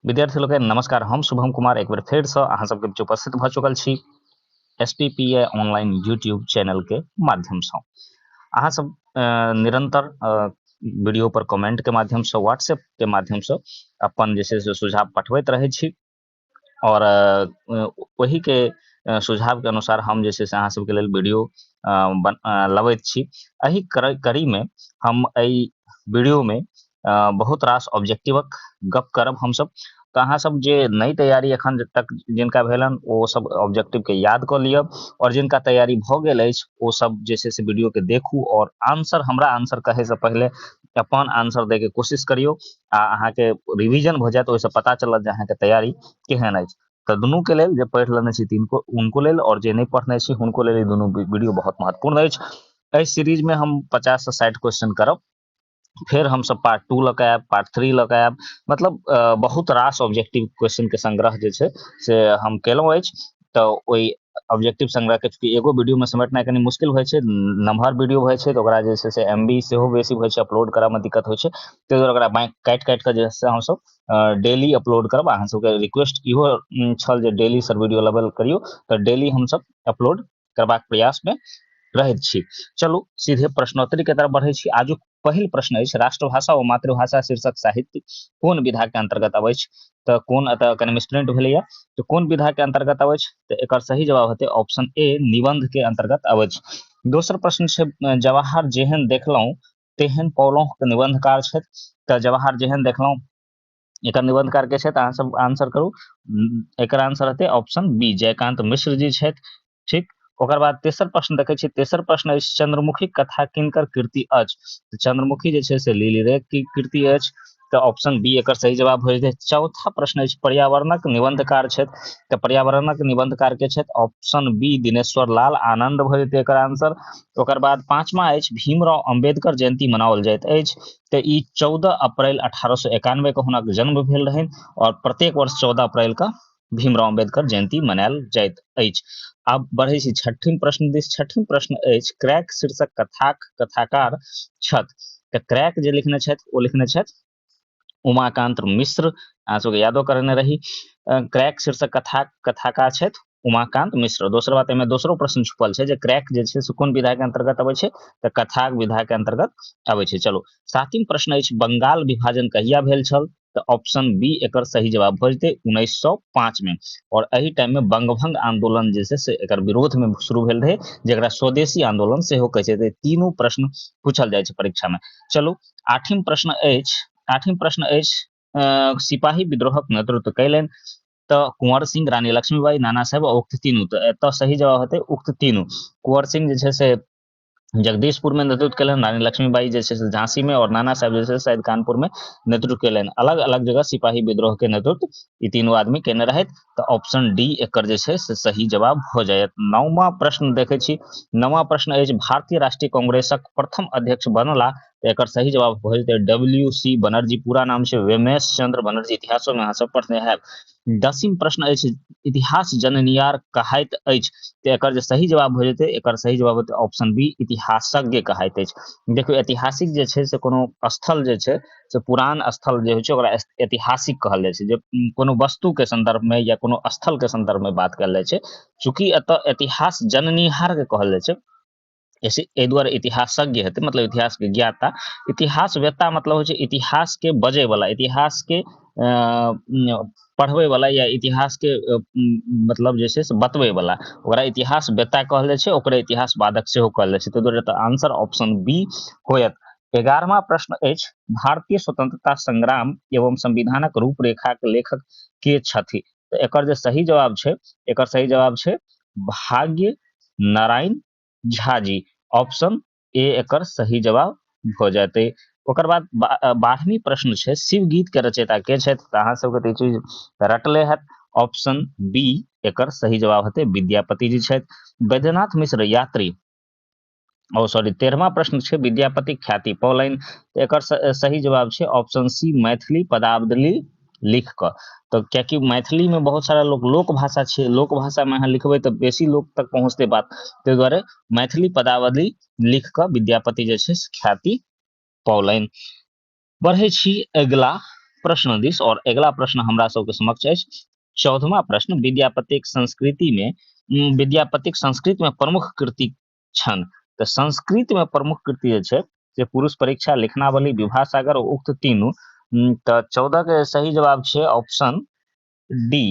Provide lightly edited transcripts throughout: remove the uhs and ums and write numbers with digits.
विद्यार्थी लोकनि नमस्कार। हम शुभम कुमार एक बेर फेरसँ अहाँ सबके बीच उपस्थित भऽ चुकल छी S P P A online YouTube channel के माध्यमसँ। अहाँ सब निरंतर वीडियो पर कमेंट के माध्यमसँ, व्हाट्सएप के माध्यमसँ अपन जे छै से सुझाव पठबैत रहै छी और ओहि के सुझाव के अनुसार हम जे छै से अहाँ सबके लेल वीडियो लबैत छी। एहि कड़ी में हम एहि वीडियो में बहुत रास ऑब्जेक्टिवक गप करब हमसब। तऽ अहाँ सब जे नहि तैयारी एखन तक जिनका भेलन ओ सब ऑब्जेक्टिव के याद कऽ लिअ और जिनका तैयारी भऽ गेल अछि ओ सब जे छै से वीडियो के देखू और आंसर हमरा आंसर कहै से पहिले अपन आंसर दै के कोशिश करियौ आ अहाँके रिवीजन भऽ जायत, ओहिसँ पता चलत जे अहाँके तैयारी केहन अछि। तऽ दुनू के लेल जे पढ़ि लेने छी तिनको उनको लेल और जे नहि पढ़ने छी हुनको लेल ई दुनू वीडियो बहुत महत्वपूर्ण अछि। एहि सीरीज में हम 50 से 60 क्वेश्चन करब, फेर हमसब पार्ट 2 लऽ कऽ आयब, पार्ट 3 लऽ कऽ आयब, मतलब बहुत रास ऑब्जेक्टिव क्वेश्चन के संग्रह जे छै से हम केलहुँ अछि। तऽ ओहि ऑब्जेक्टिव संग्रह के चूँकि एगो वीडियो में समेटनाइ कनि मुश्किल होइ छै, नमहर वीडियो होइ छै तऽ ओकरा जे छै से एम बी सेहो बेसी होइ छै, अपलोड करऽ में दिक्कत होइ छै, ताहि दुआरे ओकरा बाँकि काटि काटि कऽ जे छै से हमसब डेली अपलोड करब। अहाँ सबके रिक्वेस्ट इहो छल जे डेली सर वीडियो लेवल करियौ, तऽ डेली हमसब अपलोड करबाक प्रयास में रहैत छी। चलू सीधे प्रश्नोत्तरी के तरफ बढ़ै छी। आजुक पहिल प्रश्न अछि, राष्ट्रभाषा ओ मातृभाषा शीर्षक साहित्य कोन विधा के अंतर्गत अबै छै? तऽ कोन एतऽ कनि मिसप्रिंट भेलैया, तऽ कोन विधा के अंतर्गत अबै छै? तऽ एकर सही जवाब हेतै ऑप्शन ए, निबंध के अंतर्गत अबै छै। दोसर प्रश्न छै, जवाहर जेहन देखलहुँ तेहन पौलहुँ के निबंधकार छथि। तऽ जवाहर जेहन देखलहुँ एकर निबंधकार के छथि? अहाँ सब आंसर करू। एकर आंसर हेतै ऑप्शन बी, जयकांत मिश्र जी छथि। ठीक, ओकर बाद तेसर प्रश्न देखै छी। तेसर प्रश्न अछि, चंद्रमुखी कथा किनकर कृति अछि? तऽ चंद्रमुखी जे छै से लिली रे की कृति अछि, तऽ ऑप्शन बी एकर सही जवाब हो जेतै। चौथा प्रश्न अछि, पर्यावरणक निबंधकार छथि। तऽ पर्यावरणक निबंधकार के छथि? ऑप्शन बी, दिनेश्वर लाल आनंद भऽ जेतै एकर आंसर। ओकर बाद पांचमा अछि, भीमराव अंबेडकर जयंती मनाओल जाइत अछि। तऽ ई 14 अप्रैल 1891 के हुनक जन्म भेल रहनि और प्रत्येक वर्ष 14 अप्रैल के भीमराव अंबेडकर जयंती मनायल जाइत अछि। आब बढ़ै छी छठिम प्रश्न दिस। छठिम प्रश्न अछि, क्रैक शीर्षक कथाक कथाकार छथि। तऽ क्रैक जे लिखने छथि ओ लिखने छथि उमाकांत मिश्र। अहाँ सबके यादो करने रही, क्रैक शीर्षक कथाक कथाकार छथि उमाकांत मिश्र। दोसर बात, एहिमे दोसरो प्रश्न छुपल छै जे क्रैक जे छै से कोन विधा के अंतर्गत अबै छै? तऽ कथाक विधा के अंतर्गत अबै छै। चलू सातिम प्रश्न अछि, बंगाल विभाजन कहिया भेल छल? तऽ ऑप्शन बी एकर सही जवाब भऽ जेतै, 1905 में। और एहि टाइम में बंगभंग आंदोलन जे छै से एकर विरोध में शुरू भेल रहै, जकरा स्वदेशी आंदोलन सेहो कहै छै। तऽ तीनू प्रश्न पूछल जाइ छै परीक्षा में। चलू आठिम प्रश्न अछि, आठिम प्रश्न अछि, सिपाही विद्रोहक नेतृत्व कयलनि। तऽ कुंवर सिंह, रानी लक्ष्मीबाई, नाना साहेब, उक्त तीनू। तऽ एतऽ सही जवाब हेतै उक्त तीनू। कुंवर सिंह जे छै से जगदीशपुर में नेतृत्व केलनि, रानी लक्ष्मीबाई जे छै से झांसी में और नाना साहेब जे छै शायद कानपुर में नेतृत्व केलनि। अलग अलग जगह सिपाही विद्रोह के नेतृत्व ई तीनू आदमी केने रहथि। तऽ ऑप्शन डी एकर जे छै से सही जवाब हो जायत। नौमा प्रश्न देखै छी। नौमा प्रश्न अछि, भारतीय राष्ट्रीय कांग्रेसक प्रथम अध्यक्ष बनला। तऽ एकर सही जवाब भऽ जेतै डब्ल्यू सी बनर्जी। पूरा नाम छै वेमेश चंद्र बनर्जी, इतिहासो में अहाँ सब पढ़ने हैब। दसिम प्रश्न अछि, इतिहास जननियार कहाइत अछि। तऽ एकर जे सही जवाब भऽ जेतै, एकर सही जवाब हेतै ऑप्शन बी, इतिहासज्ञ कहाइत अछि। देखियौ, ऐतिहासिक जे छै से कोनो स्थल जे छै से पुरान स्थल जे होइ छै ओकरा ऐतिहासिक कहल जाइ छै, जे कोनो वस्तु के संदर्भ में या कोनो स्थल के संदर्भ में बात कयल जाइ छै। चूँकि एतऽ इतिहास जननिहार के कहल जाइ छै, एहि दुआरे इतिहासज्ञ हेतै, मतलब इतिहास के ज्ञाता। इतिहासवेत्ता मतलब होइ छै इतिहास के बजै वाला, इतिहास के पढ़बै वाला या इतिहास के मतलब जे छै से बतबै वाला, ओकरा इतिहासवेत्ता कहल जाइ छै, ओकरे इतिहासवादक सेहो कहल जाइ छै। ताहि दुआरे तऽ आंसर ऑप्शन बी होयत। 11वां प्रश्न अछि, भारतीय स्वतंत्रता संग्राम एवं संविधानक रूपरेखाक लेखक के छथि? तऽ एकर जे सही जवाब छै, एकर सही जवाब छै भाग्य नारायण झा जी। ऑप्शन ए एकर सही जवाब भऽ जेतै। ओकर बाद 12वीं प्रश्न छै, शिव गीत के रचयिता के छथि? तऽ अहाँ सबके तऽ ई चीज रटले हैत। ऑप्शन बी एकर सही जवाब हेतै, विद्यापति जी छथि। वैद्यनाथ मिश्र यात्री, ओ सॉरी, 13वां प्रश्न छै, विद्यापति ख्याति पौलनि। तऽ एकर सही जवाब छै ऑप्शन सी, मैथिली पदावली लिख कऽ। तऽ कियाकि मैथिली में बहुत सारा लोक, लोक भाषा छै, लोक भाषा में अहाँ लिखबै तऽ बेसी लोक तक पहुँचतै बात, ताहि दुआरे मैथिली पदावली लिख कऽ विद्यापति जे छै से ख्याति पौलनि। बढ़ै छी अगिला प्रश्न दिस और अगिला प्रश्न हमरा सबके समक्ष अछि 14वां प्रश्न। विद्यापतिक संस्कृति में विद्यापतिक संस्कृत में प्रमुख कृति छनि। तऽ संस्कृत में प्रमुख कृति जे छै से पुरुष परीक्षा, लिखनावली, विवाह सागर, उक्त तीनू। तऽ 14 के सही जवाब छै ऑप्शन डी।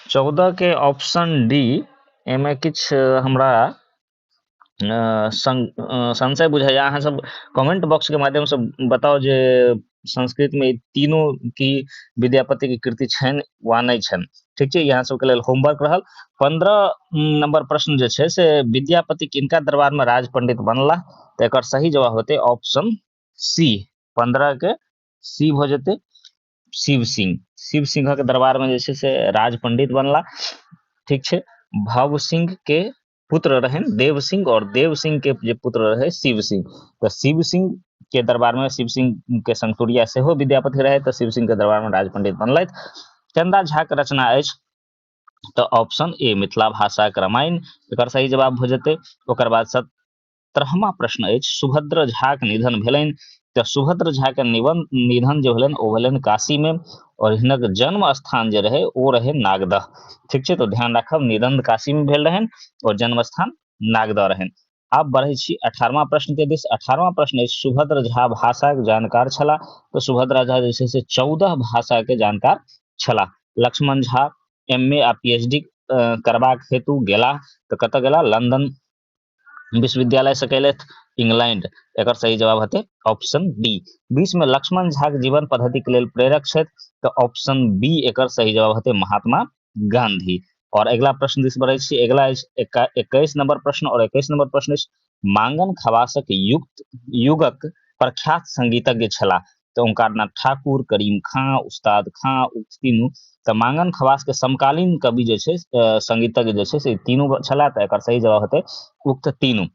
14 के ऑप्शन डी। एहिमे किछु हमरा संशय बुझाइया। अहाँ सब कमेंट बॉक्स के माध्यम से बताउ जे संस्कृत में तीनों की विद्यापति के कृति छनि वा नहि छनि। ठीक छै, यहाँ सबके लेल होमवर्क रहल। 15 नंबर प्रश्न जे छै से विद्यापति किनका दरबार में राज पंडित बनला, तऽ एकर सही जवाब होतै ऑप्शन सी। 15 के सी भऽ जेतै शिव सिंह। शिव सिंहक दरबार में जे छै से राज पंडित बनला। ठीक छै, भव सिंह के पुत्र रहनि देव सिंह और देव सिंह के जे पुत्र रहे शिव सिंह। तऽ शिव सिंह के दरबार में शिव सिंह के संतुरिया सेहो विद्यापति रहे, तऽ शिव सिंह के दरबार में राज पंडित बनलथि। चंदा झा के रचना अछि तऽ ऑप्शन ए मिथिला भाषाक रामायण एकर सही जवाब भऽ जेतै। ओकर बाद 17वां प्रश्न अछि सुभद्र झाक निधन भेलनि। तऽ सुभद्र झा के निधन जे भेलनि ओ भेलनि काशी में और हिनक जन्म स्थान जे रहे ओ रहे नागदह। ठीक छै, तो ध्यान राखब निधन काशी में भेल रहनि और जन्म स्थान नागदह रहनि। आब बढ़ै छी 18वां प्रश्न के दिस। 18वां प्रश्न अछि सुभद्र झा भाषाक जानकार छलाह। तऽ सुभद्रा झा जे छै से 14 भाषा के जानकार छलाह। लक्ष्मण झा एम ए आ पी एच डी करबाक हेतु गेलाह तऽ कतऽ गेलाह? लंदन विश्वविद्यालय से केलथि, इंग्लैंड। एकर सही जवाब हेतै ऑप्शन डी। 20 में लक्ष्मण झा के जीवन पद्धति के लेल प्रेरक छथि तऽ ऑप्शन बी एकर सही जवाब हेतै महात्मा गांधी। और अगिला प्रश्न दिस बढ़ै छी। अगिला अछि 21 नंबर प्रश्न और 21 नंबर प्रश्न अछि मांगन खवासक युगक प्रख्यात संगीतज्ञ छलाह। तऽ ओंकारनाथ ठाकुर, करीम खां, उस्ताद खां, उक्त तीनू। तऽ मांगन खवास के समकालीन कवि जे छै संगीतज्ञ जे छै से तीनू छलाह, तऽ एकर सही जवाब हेतै उक्त तीनू।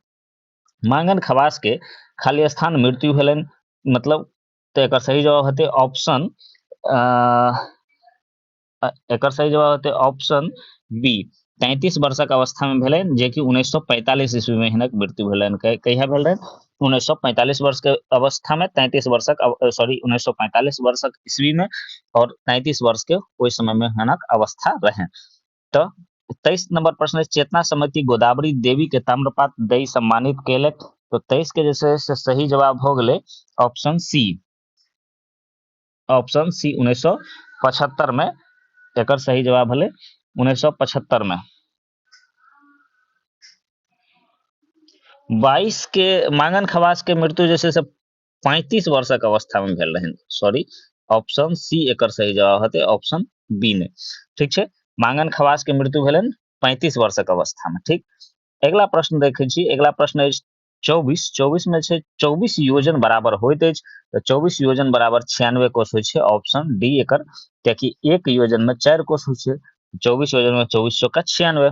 मांगन खवास के खाली स्थान मृत्यु भेलनि, मतलब तऽ एकर सही जवाब हेतै ऑप्शन एकर सही जवाब हेतै ऑप्शन बी। 33 वर्षक अवस्था में भेलनि, जेकि 1945 ईस्वी में हिनक मृत्यु भेलनि। कहिया भेल रहनि? 1945 वर्ष के अवस्था में, 33 वर्षक सॉरी 1945 वर्षक ईस्वी में और 33 वर्ष के ओहि समय में हिनक अवस्था रहनि। तऽ 23 नंबर प्रश्न चेतना समिति गोदावरी देवी के ताम्रपात्र दई सम्मानित केलक। तो 23 के जे छै से सही जवाब हो गेलै ऑप्शन सी। ऑप्शन सी 1975 में एकर सही जवाब भेलै 1975 में। 22 के मांगन खवास के मृत्यु जे छै से 35 वर्षक अवस्था में भेल रहनि। सॉरी, ऑप्शन सी एकर सही जवाब हेतै, ऑप्शन बी ने। ठीक छै, मांगन खवास के मृत्यु भेलनि 35 वर्षक अवस्था में। ठीक, अगिला प्रश्न देखै छी। अगिला प्रश्न अछि 24। 24 में छै 24 योजन बराबर होइत अछि। तऽ 24 योजन बराबर 96 कोस होइ छै, ऑप्शन डी एकर, कियाकि एक योजन में 4 कोस होइ छै, 24 योजन में 24 चौका 96,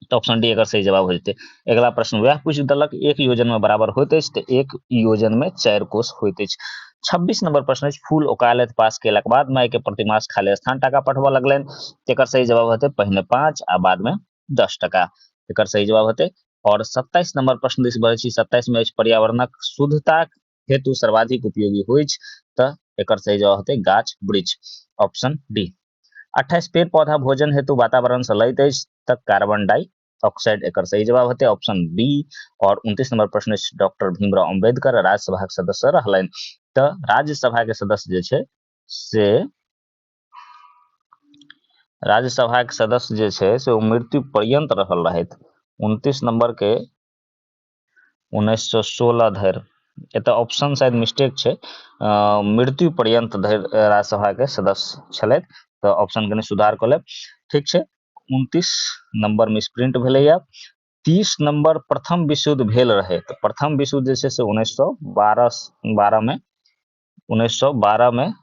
तऽ ऑप्शन डी एकर सही जवाब हो जेतै। अगिला प्रश्न वएह पूछि देलक, एक योजन में बराबर होइत अछि तऽ एक योजन में 4 कोस होइत अछि। 26 नंबर प्रश्न अछि फूल ओकालति पास केलाक बाद माय के प्रतिमास खाली स्थान टाका पठबऽ लगलनि। एकर सही जवाब हेतै पहिने 5 आ बाद में 10 टका, एकर सही जवाब हेतै। और 27 नंबर प्रश्न दिस बढ़ै छी। 27 में अछि पर्यावरणक शुद्धताक हेतु सर्वाधिक उपयोगी होइछ, तऽ एकर सही जवाब हेतै गाछ वृक्ष, ऑप्शन डी। 28 पेड़ पौधा भोजन हेतु वातावरण से लैत अछि तऽ कार्बन डाइऑक्साइड, एकर सही जवाब हेतै ऑप्शन बी। और 29 नंबर प्रश्न अछि डॉक्टर भीमराव अम्बेडकर राज्यसभा के सदस्य रहलनि। तऽ राज्यसभा के सदस्य जे छै से राज्यसभा के सदस्य जे छै से ओ मृत्यु पर्यंत रहल रहथि। 29 नंबर के 1916 धरि, एतऽ ऑप्शन शायद मिस्टेक छै, मृत्यु पर्यंत धरि राज्यसभा के सदस्य छलथि, तऽ ऑप्शन कनि सुधार कऽ लेब। ठीक छै, 29 नंबर मिसप्रिंट भेलैया। 30 नंबर प्रथम विश्वयुद्ध भेल रहे, तऽ प्रथम विश्वयुद्ध जे छै से 1912 में, 1912 में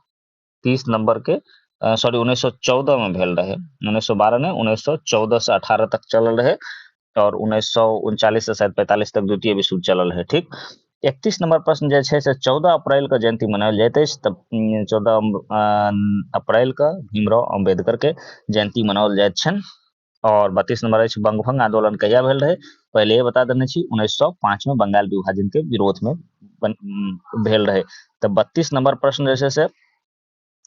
30 नंबर के सॉरी 1914 में भेल रहे, 1912 ने 1914 से 18 तक चलल रहे और 1939 से शायद 45 तक द्वितीय विश्वयुद्ध चलल रहे। ठीक, 31 नंबर प्रश्न जे छै से 14 अप्रैल के जयंती मनायल जाइत अछि। तऽ 14 अप्रैल के भीमराव अम्बेडकर के जयंती मनाओल जाइत छनि। और 32 नंबर अछि बंगभंग आंदोलन कहिया भेल रहे? पहले बता देने छी 1905 में बंगाल विभाजन के विरोध में भेल रहै। तऽ 32 नंबर प्रश्न जे छै से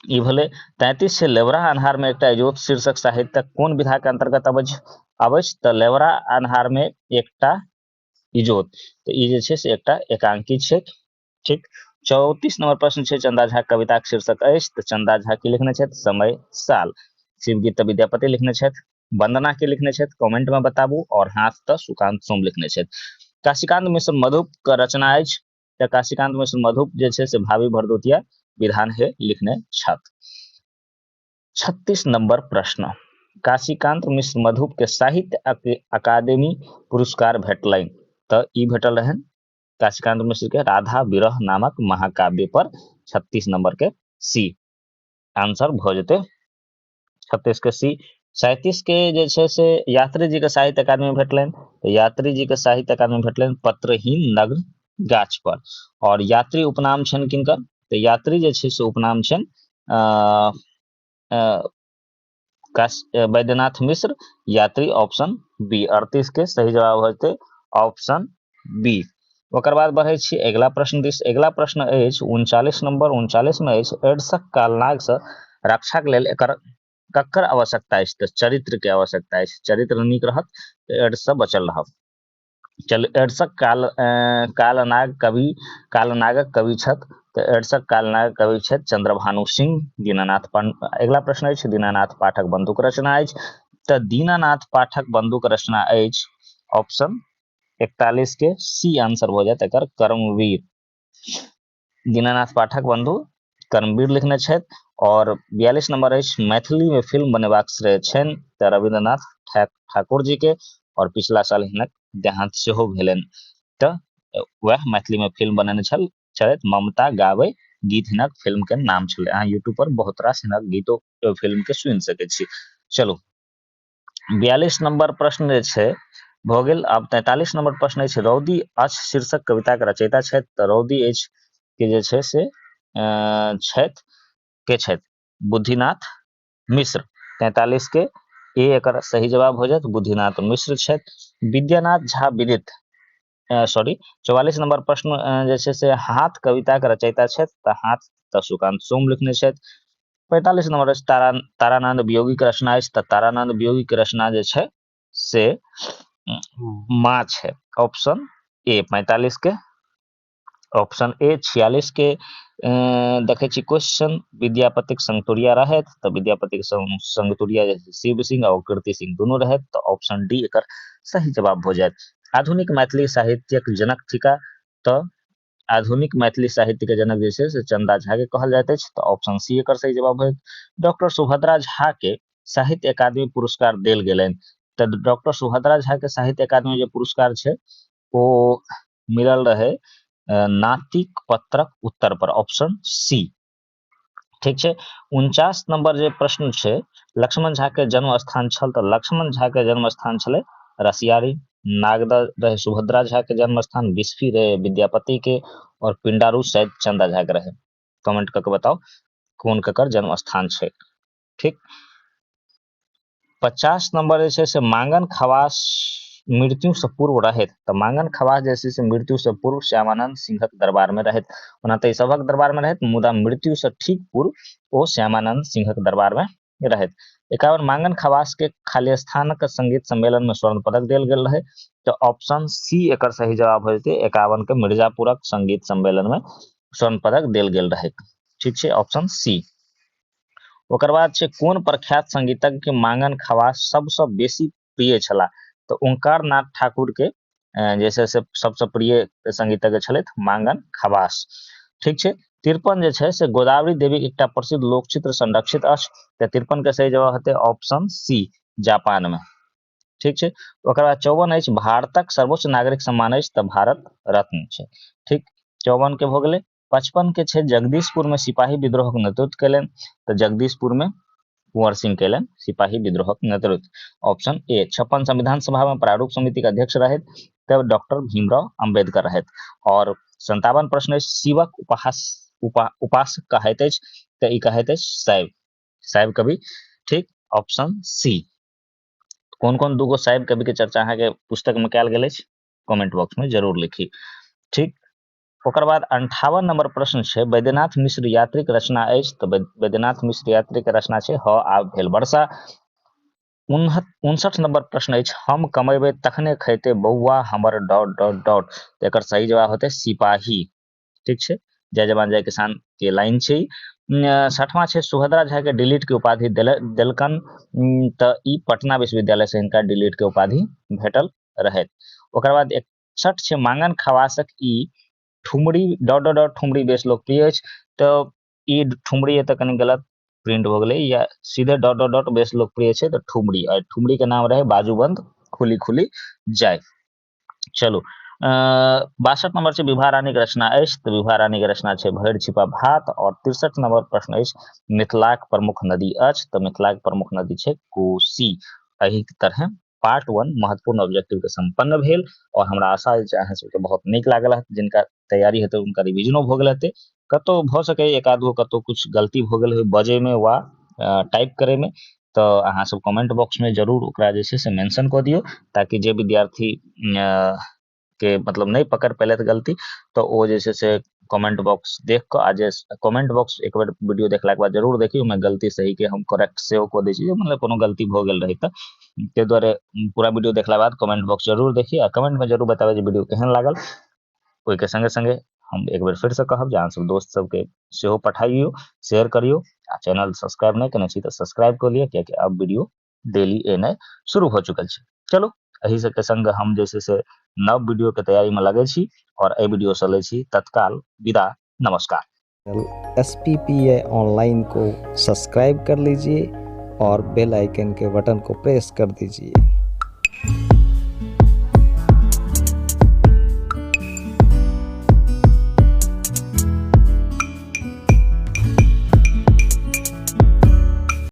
ई भेलै। 33 छै लेवरा अन्हार में एकटा इजोत शीर्षक साहित्यक कोन विधा के अंतर्गत अबै छै? तऽ लेवरा अन्हार में एकटा इजोत, तऽ ई जे छै से एकटा एकांकी छै। ठीक, 34 नंबर प्रश्न छै चंदा झा कविताक शीर्षक अछि, तऽ चंदा झा की लिखने छथि? समय साल। शिवगीत तऽ विद्यापति लिखने छथि। वंदना के लिखने छथि? कमेंट में बताबू। और हाथ तऽ सुकांत सोम लिखने छथि। काशीकांत मिश्र मधुप के रचना अछि, तऽ काशीकांत मिश्र मधुप जे छै से भावी भरदुतिया विधान हे लिखने छथि। 36 नंबर प्रश्न, काशीकांत मिश्र मधुप के साहित्य अकादेमी पुरस्कार भेटलनि, तऽ ई भेटल रहनि काशीकांत मिश्र के राधा विरह नामक महाकाव्य पर। 36 नंबर के सी आंसर भऽ जेतै, 36 के सी। 37 के जे छै से यात्री जी के साहित्य अकादमी भेटलनि, तऽ यात्री जी के साहित्य अकादमी भेटलनि पत्रहीन नग्न गाछ पर। और यात्री उपनाम छनि किनकर? तऽ यात्री जे छै से उपनाम छनि वैद्यनाथ मिश्र यात्री, ऑप्शन बी। 38 के सही जवाब हो जेतै ऑप्शन बी। ओकर बाद बढ़ै छी अगिला प्रश्न दिस। अगिला प्रश्न अछि 39 नंबर। 39 में अछि एड्सक कालनाग से रक्षा के लेल एकर ककर आवश्यकता अछि? तऽ चरित्र के आवश्यकता अछि। चरित्र नीक रहत तऽ एड्स से बचल रहब। चलू, एड्सक कालनाग कवि, कालनागक कवि छथि, तऽ एड्सक कालनाग कवि छथि चंद्रभानु सिंह। दीनानाथ अगिला प्रश्न अछि दीनानाथ पाठक बंधुक रचना अछि, तऽ दीनानाथ पाठक बंधुक रचना अछि ऑप्शन 41 के सी आंसर भऽ जायत एकर कर्मवीर। दीनानाथ पाठक बंधु कर्मवीर लिखने छथि। और 42 नंबर अछि मैथिली में फिल्म बनेबाक श्रेय छनि तऽ रविन्द्रनाथ ठाकुर जी के, और पिछला साल हिनक देहांत सेहो भेलनि, तऽ वएह मैथिली में फिल्म बनेने छलथि। ममता गाबै गीत हिनक फिल्म के नाम छलै। अहाँ यूट्यूब पर बहुत रास हिनक गीतो फिल्म के सुनि सकै छी। चलू, 42 नंबर प्रश्न जे छै भऽ गेल। आब 43 नंबर प्रश्न अछि रौदी अछि शीर्षक कविता के रचयिता छथि, तऽ रौदी अछि के जे छै से छथि के छथि? बुद्धिनाथ मिश्र। 43 के ए एकर सही जवाब हो जायत, बुद्धिनाथ मिश्र छथि। विद्यानाथ झा विदित, सॉरी 44 नंबर प्रश्न जे छै से हाथ कविता के रचयिता छथि, तऽ हाथ तऽ सुकांत सोम लिखने छथि। 45 नंबर अछि तारानंद वियोगी के रचना अछि, तऽ तारानंद वियोगी के रचना जे छै से माँ छै, ऑप्शन ए 45 के, ऑप्शन ए। 46 के देखै छी क्वेश्चन, विद्यापतिक संगतुरिया रहथि, तऽ विद्यापतिक संगतुरिया जे शिव सिंह और कीर्ति सिंह दुनू रहथि, तऽ ऑप्शन डी एकर सही जवाब भऽ जायत। आधुनिक मैथिली साहित्यक जनक थिका, तऽ आधुनिक मैथिली साहित्य के जनक जे छै से चंदा झा के कहल जाइत अछि, तऽ ऑप्शन सी एकर सही जवाब होयत। डॉक्टर सुभद्रा झा के साहित्य अकादमी पुरस्कार देल गेलनि, तऽ डॉक्टर सुभद्रा झा के साहित्य अकादमी जे पुरस्कार छै ओ मिलल रहे नातिक पत्रक उत्तर पर, ऑप्शन सी। ठीक छै, 49 नंबर जे प्रश्न छै लक्ष्मण झा के जन्म स्थान छल, तऽ लक्ष्मण झा के जन्म स्थान छलै रसियारी। नागदह रहे सुभद्रा झा के जन्म स्थान, बिस्फी रहे विद्यापति के, और पिंडारू शायद चंदा झा के रहे। कमेंट करके बताओ कोन ककर जन्म स्थान छै। ठीक, 50 नंबर जे छै से मांगन खवास मृत्यु से पूर्व रहैत, तऽ मांगन खवास जे छै से मृत्यु से पूर्व श्यामानंद सिंहक दरबार में रहैत। ओना तऽ ई सभक दरबार में रहैत, मुदा मृत्यु से ठीक पूर्व ओ श्यामानंद सिंहक दरबार में रहैत। 51 मांगन खवास के खालिस्तानक संगीत सम्मेलन में स्वर्ण पदक देल गेल रहे, तऽ ऑप्शन सी एकर सही जवाब हो जेतै। 51 के मिर्जापुरक संगीत सम्मेलन में स्वर्ण पदक देल गेल रहे। ठीक छै, ऑप्शन सी। ओकर बाद छै कोन प्रख्यात संगीतज्ञ के मांगन खवास सबसँ बेसी प्रिय छलाह, तऽ ओंकार नाथ ठाकुर के जे छै से सबसँ प्रिय संगीतज्ञ छलथि मांगन खवास। ठीक छै, 53 जे छै से गोदावरी देवी के एकटा प्रसिद्ध लोकचित्र संरक्षित अछि, तऽ 53 के सही जवाब हेतै ऑप्शन सी जापान में। ठीक छै, ओकर बाद 54 अछि भारतक सर्वोच्च नागरिक सम्मान अछि, तऽ भारत रत्न छै। ठीक, 54 के भऽ गेलै। 55 के छै जगदीशपुर में सिपाही विद्रोहक नेतृत्व केलनि, तऽ जगदीशपुर में कुंवर सिंह केलनि सिपाही विद्रोहक नेतृत्व, ऑप्शन ए। 56 संविधान सभा में प्रारूप समिति के अध्यक्ष रहथि, तब डॉक्टर भीमराव अंबेडकर रहथि। और 57 प्रश्न अछि शिवक उपासक कहैत अछि, तऽ ई कहैत अछि शैव, शैव कवि। ठीक, ऑप्शन सी। कोन कोन दूगो शैव कवि के चर्चा अहाँके पुस्तक में कयल गेल अछि, कमेंट बॉक्स में जरूर लिखी। ठीक, ओकर बाद 58 नंबर प्रश्न छै, वैद्यनाथ मिश्र यात्रीक रचना अछि, तऽ वैद्यनाथ मिश्र यात्रीक रचना छै ह आब भेल वर्षा। 59 नंबर प्रश्न अछि, हम कमेबै तखने खैते बौआ हमर डॉट डॉट डॉट, तऽ एकर सही जवाब होतै सिपाही। ठीक छै, जय जवान जय किसान के लाइन छै। 60वां छै, सुभद्रा झा के डिलीट के उपाधि देलकन, तऽ ई पटना विश्वविद्यालय से हिनका डिलीट के उपाधि भेटल रहैत। ओकर बाद 61 छै, मांगन खवासक ई ठुमरी डॉट डॉट डॉट ठुमरी बेस लोकप्रिय अछि, तऽ ई ठुमरी एतऽ कनि गलत प्रिंट भऽ गेलै, या सीधे डॉट डॉट डॉट बेस लोकप्रिय छै तऽ ठुमरी, आ ठुमरी के नाम रहै बाजूबंद खुली खुली जाय। चलू 62 नंबर छै, विभा रानी के रचना अछि, तऽ विभा रानी के रचना छै भरि छिपा भात। और 63 नंबर प्रश्न अछि, मिथिलाक प्रमुख नदी अछि, तऽ मिथिलाक प्रमुख नदी छै कोसी। एहि तरह पार्ट 1 महत्वपूर्ण ऑब्जेक्टिव के संपन्न भेल और हमरा आशा अछि अहाँ सबके बहुत नीक लागल हत, जिनका तैयारी हेतै हुनका रिविजनो भऽ गेल हेतै, कतौ भऽ सकै एक आध गो कतौ कुछ गलती भऽ गेल होय बजै में वा टाइप करै में, तऽ अहाँ सब कमेंट बॉक्स में जरूर ओकरा जे छै से मेंशन कऽ दियौ, ताकि जे विद्यार्थी के मतलब नहि पकड़ पेलथि गलती तऽ ओ जे छै से कमेंट बॉक्स देख कऽ, आ जे कमेंट बॉक्स एक बेर वीडियो देखलाके बाद जरूर देखियौ, ओहिमे गलती सही के हम करेक्ट सेहो कऽ दै छी, जे मतलब कोनो गलती भऽ गेल रहै तऽ ताहि दुआरे पूरा वीडियो देखला बाद कमेंट बॉक्स जरूर देखियौ आ कमेंट में जरूर बताबै जे वीडियो केहन लागल। ओहिके संगे संगे हम एक बेर फेरसँ कहब जे अहाँ सब दोस्त सबके सेहो पठाइयो, शेयर करियौ, आ चैनल सब्सक्राइब नहि केने छी तऽ सब्सक्राइब कऽ लिअ, कियाकि आब वीडियो डेली एनाइ शुरू हो चुकल छै। चलू एहि सबके संग हम जे छै से नव वीडियो के तैयारी में लगै छी और एहि वीडियो से लै छी तत्काल विदा। नमस्कार। SPPA online को सब्सक्राइब कर लीजिए और बेल आइकन के बटन को प्रेस कर दीजिए।